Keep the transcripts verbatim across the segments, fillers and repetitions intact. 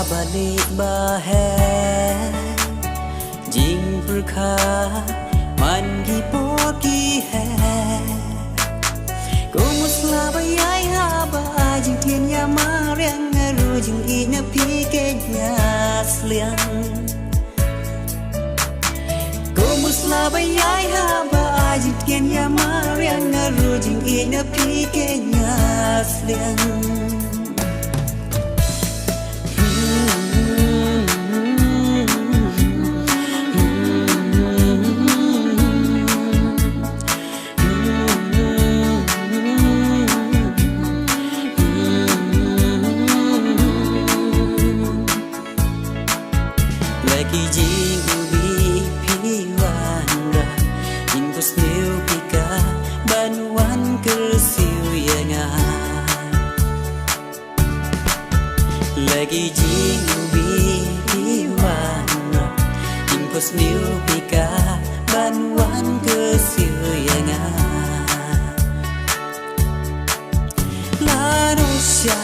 Ba lieh ba heh, jingpyrkhat man ki por ki heh. Ko musla ba ïai haba ai jingtieng ïa mariang, nga ruh jingïeit na phi keiñ nga sliang. Ko musla ba ïai haba ai jingtieng ïa mariang, nga ruh jingïeit na phi keiñ nga sliang. La ki jingubi phi wanrah, in pus niu pika ban wan kyrsiew ïa nga. La ki jingubi phi wanrah, in pus niu pika ban wan kyrsiew ïa nga. Lano sha,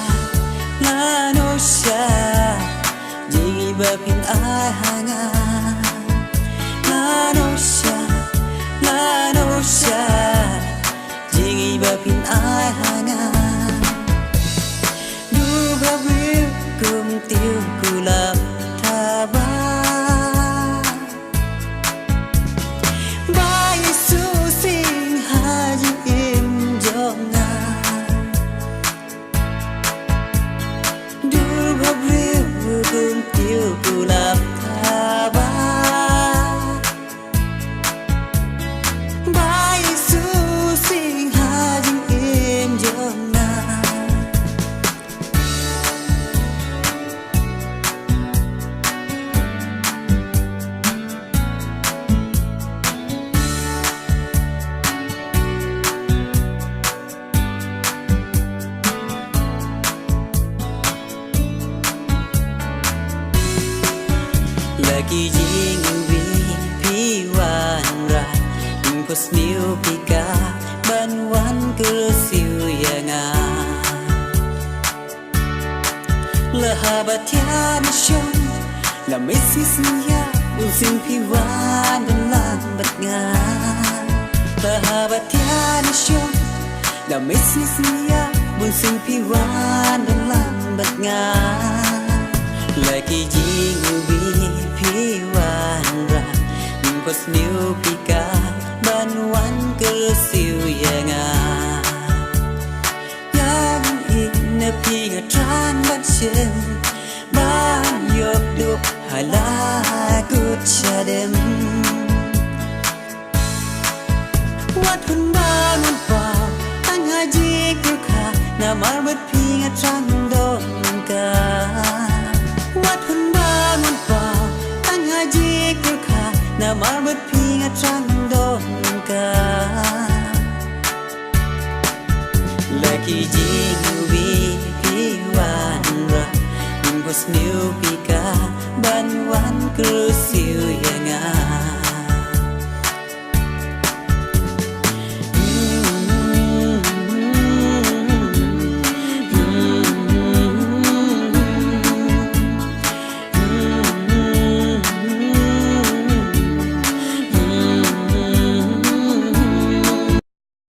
lano sha, jingïeit ba phin ai ha nga. Lano sha, lano sha, jingïeit ba phin ai ha nga. Du ba briew kum tiew kulap thaba. Ba Jisu sing ha jingim jong nga. Du ba briew kum tiew kulap thaba. Ba Jisu sing ha jingim jong nga. La ki jingubi phi wanrah, in pus niu pika ban wan kyrsiew ïa nga. La haba thiah na shong, la mih sngewsih ïa, bun sien phi wan don lang bad nga. La haba thiah na shong, la mih sngewsih ïa, bun sien phi wan don lang bad nga. La ki jingubi phi wanrah, in pus niu pika ban wan kyrsiew ïa nga. Ïa jingïeit na phi nga thrang ban shem, ban ïoh duh ha la kut shadem. Wat hun ban wan paw tang ha jingpyrkhat, namar bad phi nga thrang donkam. Wat hun ban wan paw tang ha jingpyrkhat, namar bad phi nga thrang donkam. La ki jingubi phi wanrah, in pus niu pika ban wan kyrsiew ïa